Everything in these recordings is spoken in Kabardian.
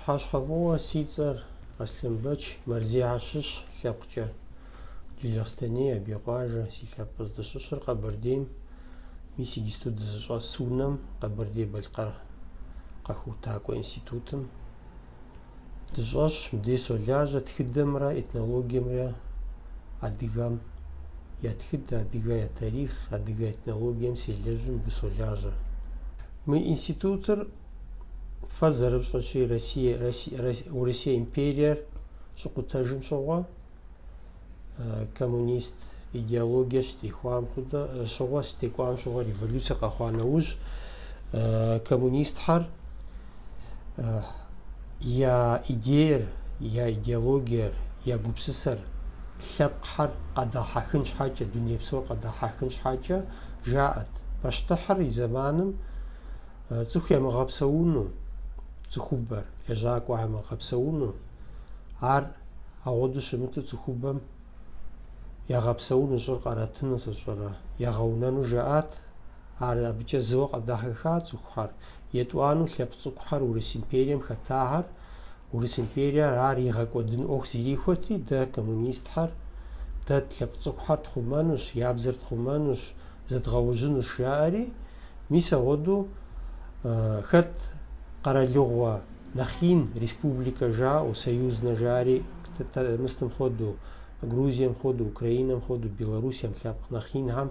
Пщыхьэщхьэ фӏыуэ, си цӏэр Аслъэнбэч, Мэрзейхьэ сщыщ лъэпкъкӏэ. Джылахъстэней, Абейкъуажэ, си лъэпкъыр здыщыщыр Къэбэрдейм. Мис иджысту дызыщӏэс унэм, Къэбэрдей-Балъкъэр къэхутакӏуэ институтым дыщӏэсщ. Мыбдеж солажьэ тхыдэмрэ этнологиемрэ адыгэм я тхыдэ, адыгэ я тарихъ, адыгэ этнологием селэжьу мыбы солажьэ. Мы институтыр Фэ зэрыфщӏэщи, Россие, Урысей империер щыкъутэжым щыгъуэ, коммунист идеологие щытехуам худэ, щыгъуэ, щытекӏуам щыгъуэ, революцэ къэхъуа нэужь, коммунистхэр я идеер, я идеологиер, я гупсысэр лъэпкъхэр къадахьэхын щхьэкӏэ, дуней псор къадахьэхын щхьэкӏэ жаӏэт. Пащтыхьыр и зэманым Цӏыху ямыгъэпсэуну, цӏыхубэр, лэжьакӏуэ ямыгъэпсэуну, ар агъуэду щымыту цӏыхубэм ягъэпсэуну, щӏыр къаратыну, сэ сщӏэрэ, ягъэунэну жаӏат. Ар абыкӏэ зыуэ къадахьэха цӏыхухэр. Етӏуанэу лъэпкъ цӏыкӏухэр Урыс империем хэтахэр, Урыс империер ар игъэкӏуэдын ӏуэху зрихуэти, дэ коммунистхэр, дэ лъэпкъ цӏыкӏухэр тхъумэнущ, я бзэр тхъумэнущ, зыдгъэужьынущ, жаӏэри, мис агъуэду хэт къэралыгъуэ нэхъ ин, республикэ жаӏэу, союзнэ жари, мыстым хуэдэу, Грузием хуэдэу, Украинэм хуэдэу, Белоруссием лъэпкъ нэхъ инхэм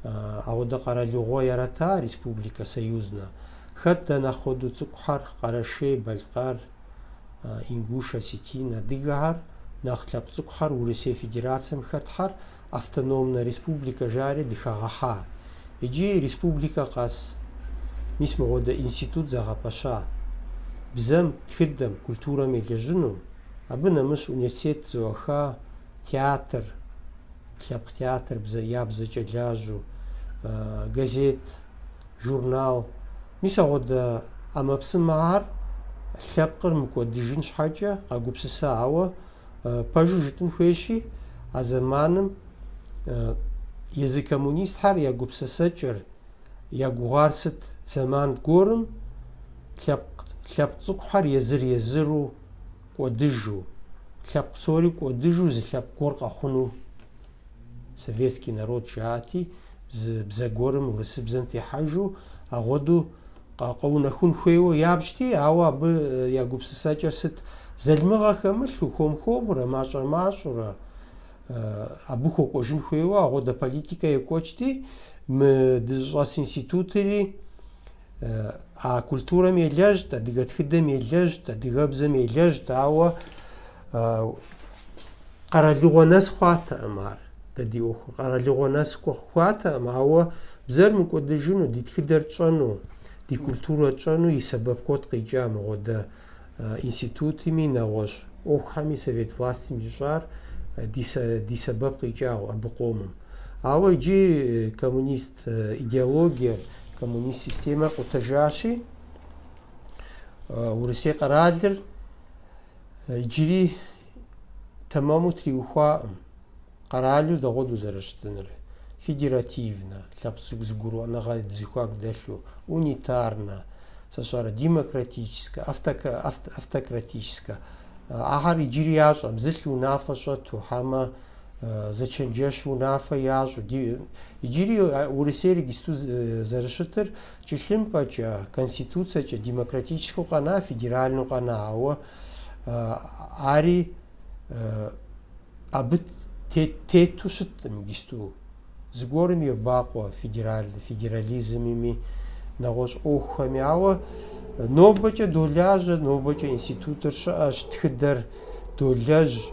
агъуэдэ къэралыгъуэ ярата республикэ союзнэ. Хэт дэ нэхъ хуэдэу цӏыкӏухэр, Къэрэшей, Балъкъэр, Ингуш, Осетин, адыгэхэр, нэхъ лъэпкъ цӏыкӏухэр Урысей Федерацэм хэтхэр автономнэ республикэ жари дыхагъэхьа. Иджы республикэ къэс мис мыгъуэдэ институт зэгъэпэща. Бзэм, тхыдэм, культурэм елэжьыну, абы нэмыщӏ университет зэӏуаха, театр, лъэпкъ театр бзэ, я бзэкӏэ лажьэу, газет, журнал. Мис агъуэдэ ӏэмэпсымэхэр лъэпкъыр мыкӏуэдыжын щхьэкӏэ къагупсыса, ауэ Пэжу жытӏын хуейщи, а зэманым езы коммунистхэр я гупсысэкӏэр, я гугъар сыт? Зэман гуэрым лъэпкъ лъэпкъ цӏыкӏухэр езыр-езыру кӏуэдыжу, лъэпкъ псори кӏуэдыжу зы лъэпкъ гуэр къэхъуну советский народ жаӏати, зы бзэ гуэрым урысыбзэм техьэжу, агъуэду къэунэхун хуейуэ ябжти, ауэ абы я гупсысэкӏэр сыт? Залмыгъэ хэмылъу, хуэм-хуэмурэ, мащӏэ-мащӏэурэ абы хуэкӏуэжын хуейуэ агъуэдэ политикэ екӏуэкӏти, мы дызыщӏэс институтри а культурэм елэжьт, адыгэ тхыдэм елэжьт, адыгэбзэм елэжьт, ауэ Къэралыгъуэ нэс хъуатэкъым ар, дэ ди ӏуэхур. Къэралыгъуэ нэс хъуатэкъым, ауэ бзэр мыкӏуэдыжыну, ди тхыдэр тщӏэну, ди культурэ тщӏэну и сэбэп куэд къикӏа мыгъуэдэ институтми, нэгъуэщӏ ӏуэхухэми совет властым ищӏар ди сэбэп къикӏа абы къомым. Ауэ иджы коммунист идеологиер, коммунист системэр къутэжащи, Урысей къэралыр иджыри тэмэму триухуакъым къэралу дэгъуэду зэрыщытыныр, федеративнэ, лъэпкъ зэгурыӏуэныгъэ ди зэхуаку дэлъу, унитарнэ, сэ сщӏэрэ, демократическэ, автократическэ. Ахэр иджыри ящӏэм, зылӏ унафэ щӏэту, хьэмэ зэчэнджэщу унафэ ящӏу. Иджыри Урысейр иджысту зэрыщытыр кӏылъымпӏэкӏэ, конституцэкӏэ демократическэу къэна, федеральнэу къэна, ауэ Ари абы тету щыткъым иджысту. Зыгуэрым йобакъуэ федерализмми, нэгъуэщӏ ӏуэхухэми. Ауэ нобэкӏэ долажьэ, нобэкӏэ институтыр щыӏэщ, тхыдэр долэжь,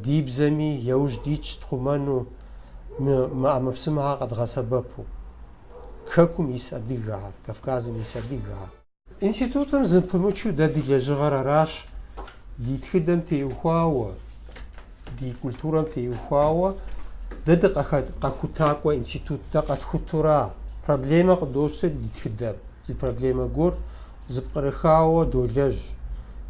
ди бзэми яужь дитщ тхъумэну мы ӏэмэпсымэхэр къэдгъэсэбэпу. Хэкум ис адыгэхэр, Кавказым ис адыгэхэр. Институтым зэпымычу дэ ди лэжьыгъэр аращ, ди тхыдэм теухуауэ, ди культурэм теухуауэ дэ дыкъэхутакӏуэ институт дэ къэтхутура. Проблемэ къыдощтэри ди тхыдэм, зы проблемэ гуэр зыпкърыхауэ долэжь.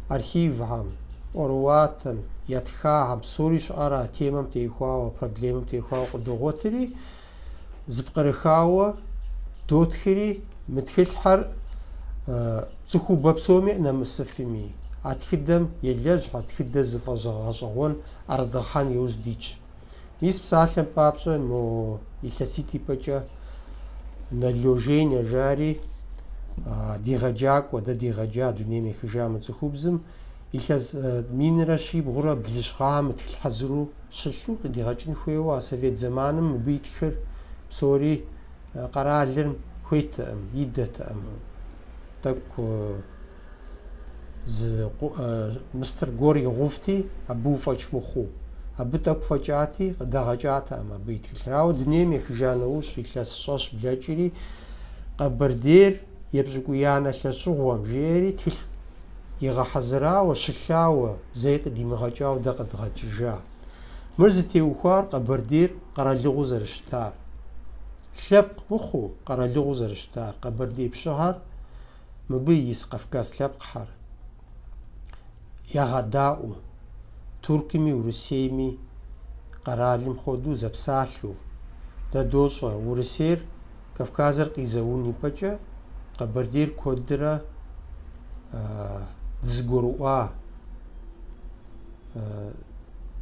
Архивхэм, ӏуэрыуатэм, ятхахэм, псори щыӏэр а темэм теухуауэ, проблемэм теухуауэ къыдогъуэтри, Зыпкърыхауэ дотхри, мы тхылъхэр цӏыхубэ псоми нэмысыфми. а тхыдэм елэжьхьэ, тхыдэ зыфӏэгъэщӏэгъуэн ӏэрыдгъэхьэн иужь дитщ. Мис псалъэм папщӏэ мо илъэситӏ ипэкӏэ Нало Женя жари дигъэджакӏуэ, дэ дигъэджа дунейм ехыжа мы цӏыхубзым илъэс минрэ щибгъурэ блыщӏ гъэм мы тхылъ хьэзыру щылъу къыдигъэкӏын хуейуэ а совет зэманым мыбы итхыр псори къэралыр хуейтэкъым, идэтэкъым. Тӏэкӏу зы мыстыр гуэр игъувти, абы уфӏэкӏ мыхъуу. Абы тӏэкӏу фӏэкӏати, къыдагъэкӏатэкъым абы и тхылъыр. Ауэ дунейм ехыжа нэужь, илъэс щэщӏ блэкӏри, Къэбэрдейр епщӏыкӏуиянэ лӏэщӏыгъуэм, жиӏэри тхылъ игъэхьэзырауэ, щылъауэ, зэи къыдимыгъэкӏауэ дэ къыдгъэкӏыжа. Мыр зытеухуар Къэбэрдейр къэралыгъуэу зэрыщытар. Лъэпкъ мыхъуу, къэралыгъуэу зэрыщытар. Къэбэрдей пщыхэр мыбы ис кавказ лъэпкъхэр ягъэдаӏуэу, Туркми Урысейми къэралым хуэдэу зэпсалъэу. Дэ дощӏэ, Урысейр Кавказыр къизэун ипэкӏэ Къэбэрдейр куэдрэ дызыгурыӏуа,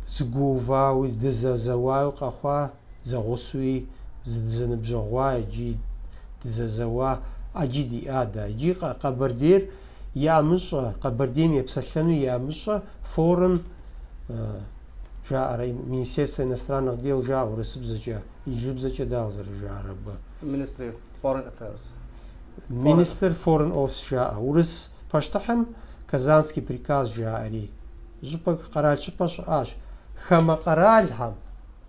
дызыгуэувауи, дызэзэуауи къэхъуа, зэгъусэуи дызэныбжьэгъуа иджи дызэзэуа ӏэджи диӏа дэ. Иджи Къэбэрдейр и ӏэмыщӏэ, Къэбэрдейм епсэлъэну и ӏэмыщӏэ foreign жаӏэрэ, Министерство иностранных дел жаӏэ урысыбзэкӏэ, инджылыбзэкӏэ дауэ зэрыжаӏэр абы? Ministry of Foreign Affairs. Minister Foreign Office жаӏэ. Урыс пащтыхьым Казанский приказ жаӏэри, щӏыпӏэ, къэрал щӏыпӏэ щыӏащ. Хамэ къэралхэм,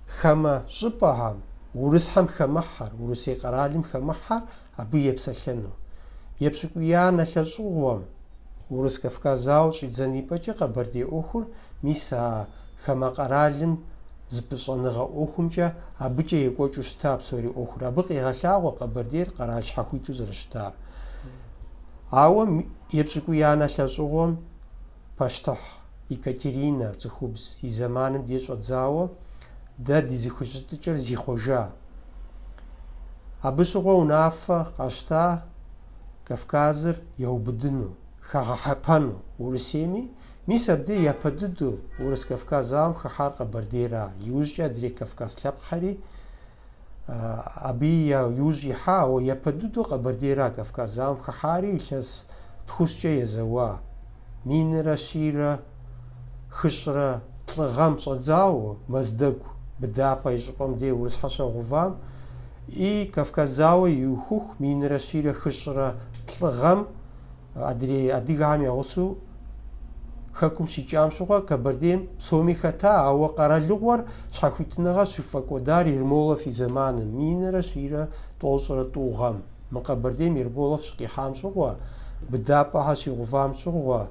хамэ щӏыпӏэхэм, урысхэм хэмыхьэр, Урысей къэралым хэмыхьэр абы епсэлъэну. Епщыкӏуиянэ лӏэщӏыгъуэм Урыс-Кавказ зауэр щӏидзэн ипэкӏэ Къэбэрдей ӏуэхур мис а хамэ къэралым зыпыщӏэныгъэ ӏуэхумкӏэ абыкӏэ екӏуэкӏыу щыта псори ӏуэхур. Абы къегъэлъагъуэ Къэбэрдейр къэрал щхьэхуиту зэрыщытар. Ауэ епщыкӏуиянэ лӏэщӏыгъуэм пащтыхь Екатеринэ цӏыхубз и зэманым дей щӏэдзауэ дэ ди зэхущытыкӏэр зихъуэжа. Абы щыгъуэ унафэ къащта Кавказыр яубыдыну, хагъэхьэпэну Урысейми, Мис абдей япэ дыдэу Урыс-Кавказ зауэм хыхьар Къэбэрдейра, иужькӏэ адрей кавказ лъэпкъхэри абыи иужь ихьа, ауэ япэ дыдэу Къэбэрдейра Кавказ зауэм хыхьари илъэс тхущӏкӏэ езэуа, минрэ щийрэ хыщӏрэ плӏы гъэм щӏэдзауэ Мэздэгу быдапӏэ и щӏыпӏэм дей урысхьэр щагъэувам, и Кавказ зауэ иухыху минрэ щийрэ хыщӏрэ плӏы гъэм Адрей адыгэхэм я гъусэу хэкум щикӏам щыгъуэ Къэбэрдейм псоми хэта, ауэ къэралыгъуэр щхьэхуитыныгъэ щыфӏэкӏуэдар Ермолов и зэманым, минрэ щийрэ тӏощӏрэ тӏу гъэм. Мы Къэбэрдейм Ермолов щыкъихьам щыгъуэ, быдапӏэхэр щигъувам щыгъуэ,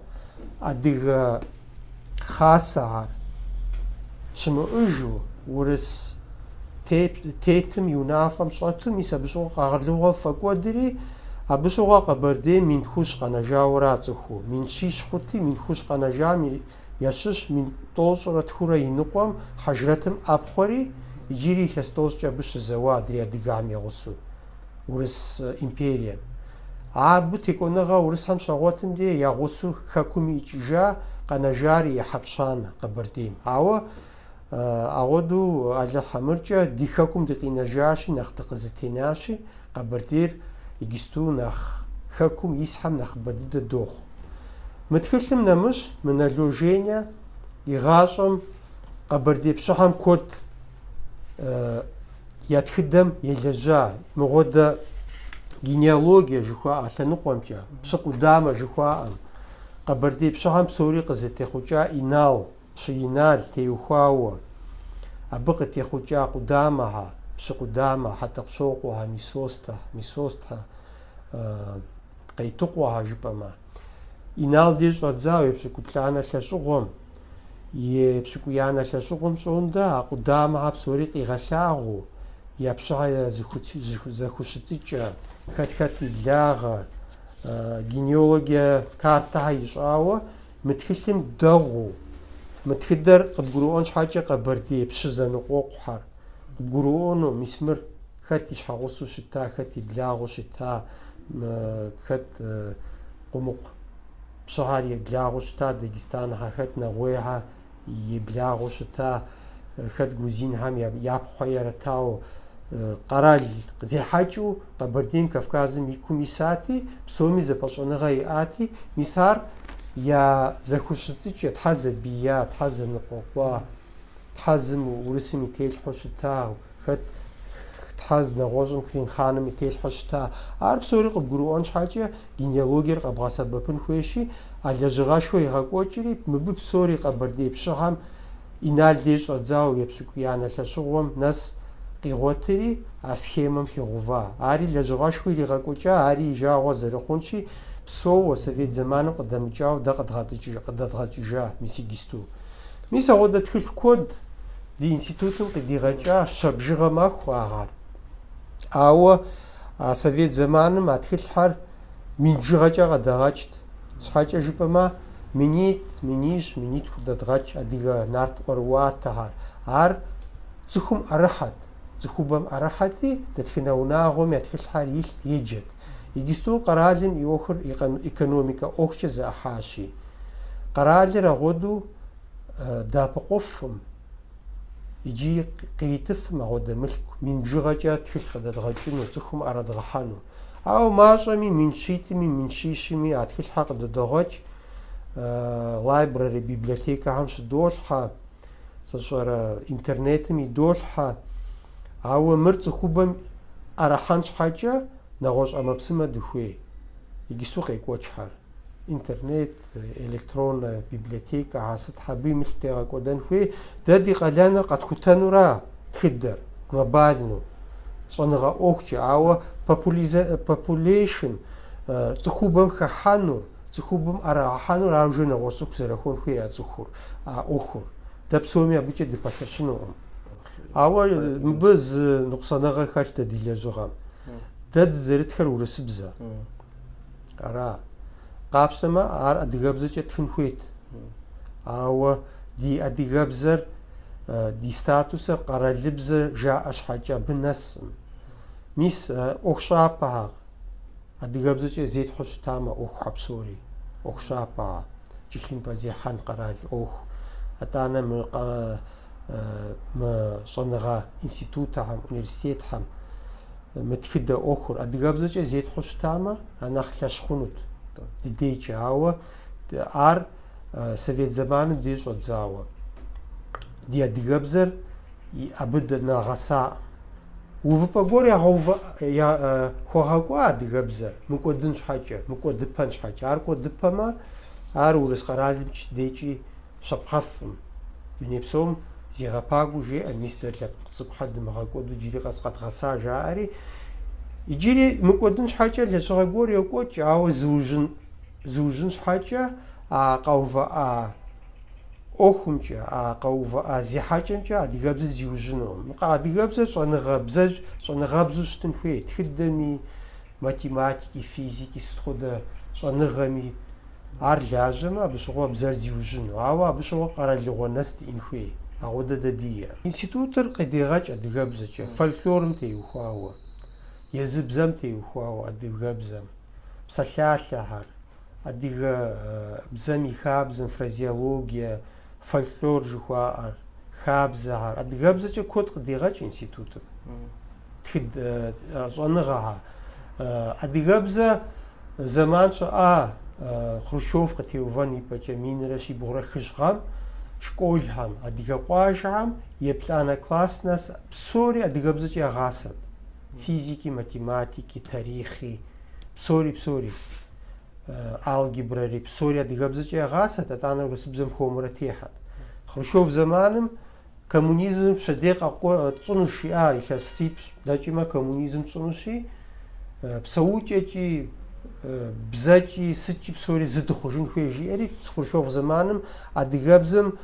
адыгэ хасэхэр щымыӏыжу, урыс тетым и унафэм щӏэту, мис абы щыгъуэ къэралыгъуэр фӏэкӏуэдри, абы щыгъуэ Къэбэрдейм мин тхущӏ къэнэжауэра цӏыхуу. Мин щищ хъути, мин тхущӏ къэнэжам ящыщ мин тӏощӏрэ тхурэ и ныкъуэм Хьэжрэтым ӏэпхъуэри, иджыри илъэс тӏощӏкӏэ абы щызэуа адрей адыгэхэм я гъусэу. Урыс империем. Абы текӏуэныгъэ урысхэм щагъуэтым де я гъусэу хэкум икӏыжа, къэнэжар и ӏыхьэ пщанэ Къэбэрдейм. Ауэ агъуэду Алыхь ӏэмыркӏэ ди хэкум дыкъинэжащи, нэхъ дыкъызэтенащи, Къэбэрдейр иджысту нэхъ хэкум исхэм нэхъыбэ дыдэ дохъу. Мы тхылъым нэмыщӏ, мы Нало Женя и гъащӏэм Къэбэрдей пщыхэм куэд я тхыдэм елэжьа, мыгъуэдэ генеалогие жыхуаӏэ лъэныкъуэмкӏэ, пщы къудамэ жыхуаӏэм, Къэбэрдей пщыхэм псори къызытехъукӏа Инал, пщы Инал теухуауэ, абы къытехъукӏа къудамэхэ, пщы къудамэ, Хьэтӏэкъущокъуэхэ, Мисостэ, Мисостхэ, Къейтыкъуэхэ жыпӏэмэ. Инал деж щӏэдзауэ епщыкӏуплӏанэ лӏэщӏыгъуэм, Епщыкӏуиянэ лӏэщӏыгъуэм щӏондэ а къудамэхэр псори къигъэлъагъуэу, я пщыхьэ я зэхущытыкӏэ, хэт-хэт и благъэ, генеалогие картэхэр ищӏауэ, мы тхылъым дэгъуэу, мы тхыдэр къыбгурыӏуэн щхьэкӏэ къэбэрдей пщы зэныкъуэкъухэр къыбгурыӏуэну, мис мыр хэт и щхьэгъусэу щыта, хэт и благъэу щыта, хэт къумыкъу. пщыхьэр и благъэу щыта, Дагестанхьэ, хэт нэгъуейхьэ и благъэу щыта, хэт грузинхэм япхъухьэ ярытауэ, къэрал зехьэкӏыу Къэбэрдейм, Кавказым и кум исати, псоми зэпӏэщӏэныгъэ иӏати, мис ар я зэхущытыкӏэ, тхьэ зэбия, тхьэ зэныкъуэкъуа, тхьэ зым урысым и телъхьэу щыта, хэт тхьэ нэгъуэщӏым Крым хъаным и телъхьэу щыта. Ар псори къыбгурыӏуэн щхьэкӏэ генеалогиер къэбгъэсэбэпын хуейщи, а лэжьыгъэшхуэ игъэкӏуэкӏри, мыбы псори къэбэрдей пщыхьэм Инал дей щӏэдзауэ епщыкӏуиянэ лӏэщӏыгъуэм нэс къигъуэтри, а схемэм хигъува. Ари лэжьыгъэшхуэ иригъэкӏуэкӏа, ари и жагъуэ зэрыхъунщи, псоуэ совет зэманым къыдэмыкӏауэ дэ къыдэдгъэкӏыжа, мис иджысту. Мис апхуэдэ тхылъ куэд ди институтым къыдигъэкӏа щэ бжыгъэ мэхъу ахэр. Ауэ а совет зэманым а тхылъхэр мин бжыгъэкӏэ къыдагъэкӏт. Щхьэкӏэ жыпӏэмэ, минитӏ, минищ, минитху къыдэдгъэкӏ адыгэ нарт ӏуэрыӏуатэхэр. Ар цӏыхум ӏэрыхьэт, цӏыхубэм ӏэрыхьэти, дэтхэнэ унагъуэм я тхылъхэр илът, еджэт. Иджысту къэралым и ӏуэхур экономикэ ӏуэхукӏэ зэӏыхьащи, къэралыр агъуэду дэӏэпыкъуфым, иджы къритыфым агъуэдэ мылъку, мин бжыгъэкӏэ тхылъ къыдэдгъэкӏыну, цӏыхум ӏэрыдгъэхьэну. Ауэ мащӏэми, мин щитӏми, мин щищми а тхылъхэр къыдыдогъэкӏ, library, библиотекэхэм щыдолъхьэ, сщӏэрэ интернетым идолъхьэ. Ауэ мыр цӏыхубэм ӏэрыхьэн щхьэкӏэ нэгъуэщӏ ӏэмэпсымэ дыхуей. Иджысту къекӏуэкӏхэр. Интернет, электроннэ библиотекэхэр, сыт абы мылъку тегъэкӏуэдэн хуей. Дэ ди къалэныр къэтхутэнура тхыдэр, глобальну, щӏэныгъэ ӏуэхукӏэ, ауэ population, цӏыхубэм хыхьэнур, цӏыхубэм ӏэрыгъэхьэнур, ар уже нэгъуэщӏ цӏыху зэрахуэн хуей а цӏыхур, а ӏуэхур. Дэ псоми абыкӏэ дыпэлъэщынукъым. Ауэ мыбы зы ныкъусаныгъэ хэлъ дэ ди лэжьыгъэм. Дэ дызэрытхэр урысыбзэ. Ара. Къапщтэмэ, ар адыгэбзэкӏэ тхын хуейт. Ауэ ди адыгэбзэр, ди статусыр къэралыбзэ жаӏэ щхьэкӏэ абы нэсым. Мис ӏуэхущӏапӏэхэр адыгэбзэкӏэ зетхьэу щытамэ ӏуэхухэр псори, ӏуэхущӏапӏэхэр, кӏылъымпӏэ зехьэн къэрал ӏуэху, атӏанэ мы мы щӏэныгъэ институтхэм, университетхэм мы тхыдэ ӏуэхур адыгэбзэкӏэ зетхьэу щытамэ, а нэхъ лъэщ хъунут ди дейкӏэ. Ауэ ар совет зэманым дей щӏэдзауэ ди адыгэбзэр абы дынагъэсаӏым. Увыпӏэ гуэр хуэгъэкӏуа адыгэбзэр мыкӏуэдын щхьэкӏэ, мыкӏуэдыпэн щхьэкӏэ. Ар кӏуэдыпэмэ, ар урыс къэралым дейкӏи щапхъэфӏым. Дуней псом зигъэпагуу жеӏэ, мис дэ лъэпкъ цӏыкӏухэр дымыгъэкӏуэду иджыри къэс къэдгъэса, жаӏэри. Иджыри мыкӏуэдын щхьэкӏэ лэжьыгъэ гуэр йокӏуэкӏ, ауэ зыужьын, зыужьын щхьэкӏэ а къэувыӏа ӏуэхумкӏэ, а къэувыӏа зехьэкӏэмкӏэ адыгэбзэр зиужьынукъым. Адыгэбзэр щӏэныгъэ бзэ, щӏэныгъэбзэу щытын хуей, тхыдэми, математики, физики, сыт хуэдэ щӏэныгъэми. Ар лажьэмэ, абы щыгъуэ бзэр зиужьыну, ауэ абы щыгъуэ къэралыгъуэ нэс диӏэн хуей, агъуэдэ дэ диӏэ. Институтыр къыдегъэкӏ адыгэбзэкӏэ, фольклорым теухуауэ, езы бзэм теухуауэ адыгэбзэм, псалъалъэхэр, адыгэ бзэм и хабзэм, фразеологие, фольклор жыхуаӏэр, хабзэхэр. Адыгэбзэкӏэ куэд къыдегъэкӏ институтым, тхыд щӏэныгъэхэр. Адыгэбзэ зэман щыӏа Хрущев къытеувэн ипэкӏэ минрэ щибгъурэ хыщӏ гъэм школхэм, адыгэ къуажэхэм еплӏанэ класс нэс псори адыгэбзэкӏэ ягъасэт. Физики, математики, тарихъи, псори, псори. Алгебрэри, псори адыгэбзэкӏэ ягъасэт, атӏанэ урысыбзэм хуэмурэ техьэт. Хрущев зэманым Коммунизмым пщэдей къэкӏуэ тщӏынущ, жиӏа, илъэсипщӏ дэкӏмэ коммунизм тщӏынущи, псэукӏэкӏи, бзэкӏи, сыткӏи псори зы дыхъужын хуей, жиӏэри Хрущев зэманым адыгэбзэм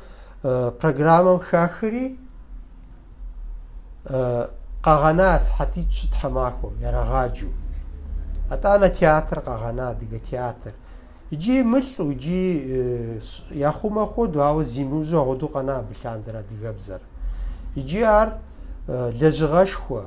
программэм хахри, къагъэна сыхьэтитӏ-щы тхьэмахуэм ярагъаджэу. Атӏанэ театр къагъэна, адыгэ театр. Иджы мылӏэу, иджы яхъумэ хуэдэу, ауэ зимыужьу агъуэдэу къэна абы лъандэрэ адыгэбзэр. Иджы ар лэжьыгъэшхуэ.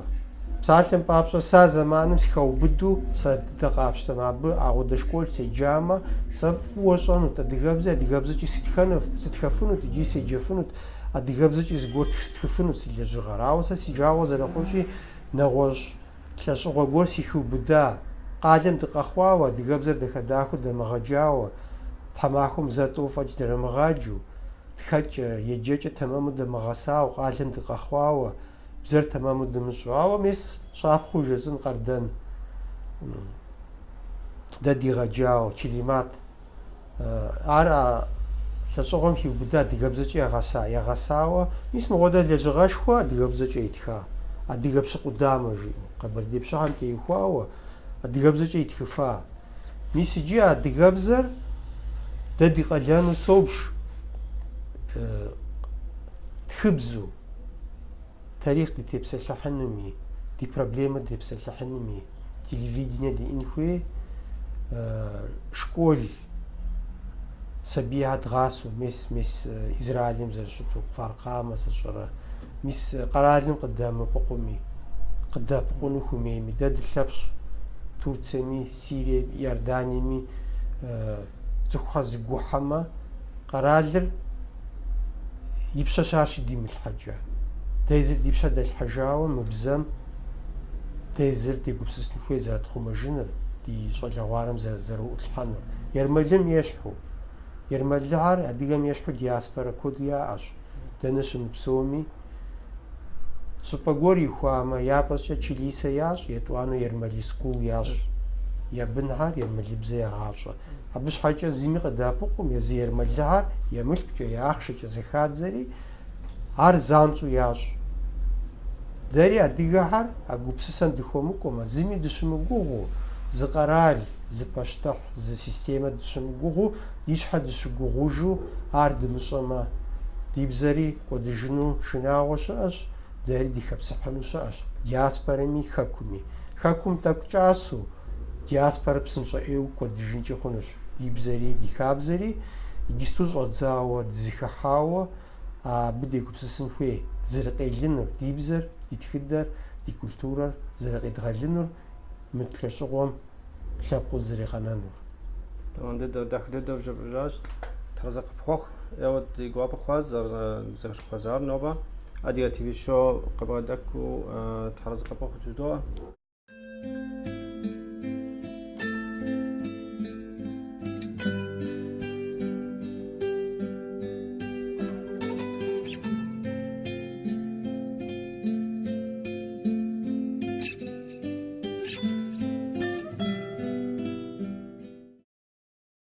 Псалъэм папщӏэ, сэ а зэманым сыхэубыду, сэр дыдэ къапщтэмэ, абы агъуэдэ школ седжамэ, сэ фӏыуэ сщӏэнут адыгэбзэ, адыгэбзэкӏи сытхэну, сытхэфынут, иджи седжэфынут, адыгэбзэкӏи зыгуэр стхыфынут си лэжьыгъэр. Ауэ сэ си жагъуэ зэрыхъунщи, нэгъуэщӏ лӏэщӏыгъуэ гуэр сыхиубыда, къалэм дыкъэхъуауэ, адыгэбзэр дахэ-дахэу дамыгъэджауэ, тхьэмахуэм зэ-тӏэу фӏэкӏ драмыгъаджэу, тхэкӏэ, еджэкӏэ тэмэму дамыгъэсауэ, къалэм дыкъэхъуауэ, бзэр тэмэму дымыщӏэу. Ауэ мес щапхъэу жысӏэн Къардэн дэ дигъэджауэ, Чэлимэт. Ар а лӏэщӏыгъуэм хиубыда адыгэбзэкӏэ егъэса, егъэсауэ, мис мыгъуэдэ лэжьыгъэшхуэ адыгэбзэкӏэ итха, адыгэ пщы къудамэ жиӏэу, къэбэрдей пщыхэм теухуауэ адыгэбзэкӏэ итхыфа. Мис иджы адыгэбзэр дэ ди къалэну собж тхыбзэу. Тарихъ дытепсэлъыхьынуми, ди проблемэ дытепсэлъыхьынуми, телевидение диӏэн хуей, школ сабийхэр дгъасэу, мес, мес Израилым зэрыщыту, Кфар-Камэ сэ сщӏэрэ, мис къэралым къыдэмыпыкъуми, къыдэпыкъуну хуэмейми, дэ дылъэпкъщ Турциеми, Сириеми, Иорданиеми цӏыхухэр зэгухьэмэ, Къэралыр и пщэ щар щыдимылъхьэкӏэ, дэ езыр ди пщэ дэлъхьэжауэ мы бзэм дэ езыр дегупсысын хуей зэрытхъумэжыныр, ди щӏалэгъуалэм зэрыӏутлъхьэнур. Ермэлым ещхьу, ермэлыхэр адыгэм ещхьу диаспорэ куэду яӏэщ, дэнэ щымыпсэуми, щӏыпӏэ гуэр ихуамэ, япэщӏыкӏэ чылисэ ящӏ, етӏуанэу ермэлы школ ящӏ, я бынхэр ермэлыбзэ ягъащӏэ. Абы щхьэкӏэ зыми къыдэӏэпыкъум, езы ермэлыхэр я мылъкукӏэ, я ахъшэкӏэ зэхадзэри, ар занщӏэу ящӏ. Дэри адыгэхэр а гупсысэм дыхуэмыкӏуэмэ, зыми дыщымыгугъыу, зы къэрал, зы пащтыхь, зы системэ дыщымыгугъыу, ди щхьэ дыщыгугъужу ар дымыщӏэмэ, ди бзэри кӏуэдыжыну шынагъуэ щыӏэщ, дэри дыхэпсыхьыну щыӏэщ, диаспорэми хэкуми. Хэкум тӏэкӏу кӏасэу, Диаспорэ псынщӏэ ӏейуэ кӏуэдыжынкӏи хъунущ. Ди бзэри, ди хабзэри иджысту щӏэдзауэ, дызыхыхьауэ абы дегупсысын хуей. Дызэрыкъелынур, ди бзэр, ди тхыдэр, ди культурэр зэрыкъедгъэлынур, мы лӏэщӏыгъуэм лъэпкъыу дызэрыкъэнэнур. Тэмэм дыдэу, дахэ дыдэу жыпӏэжащ. Тхьэразэ къыпхуэхъу. Ӏейуэ ди гуапэ хъуащ зэрызэхуэзар нобэ. Адыгэ ТВ шоу къыбгъэдэкӏыу тхьэразэ къыпхуэхъу жыдоӏэ.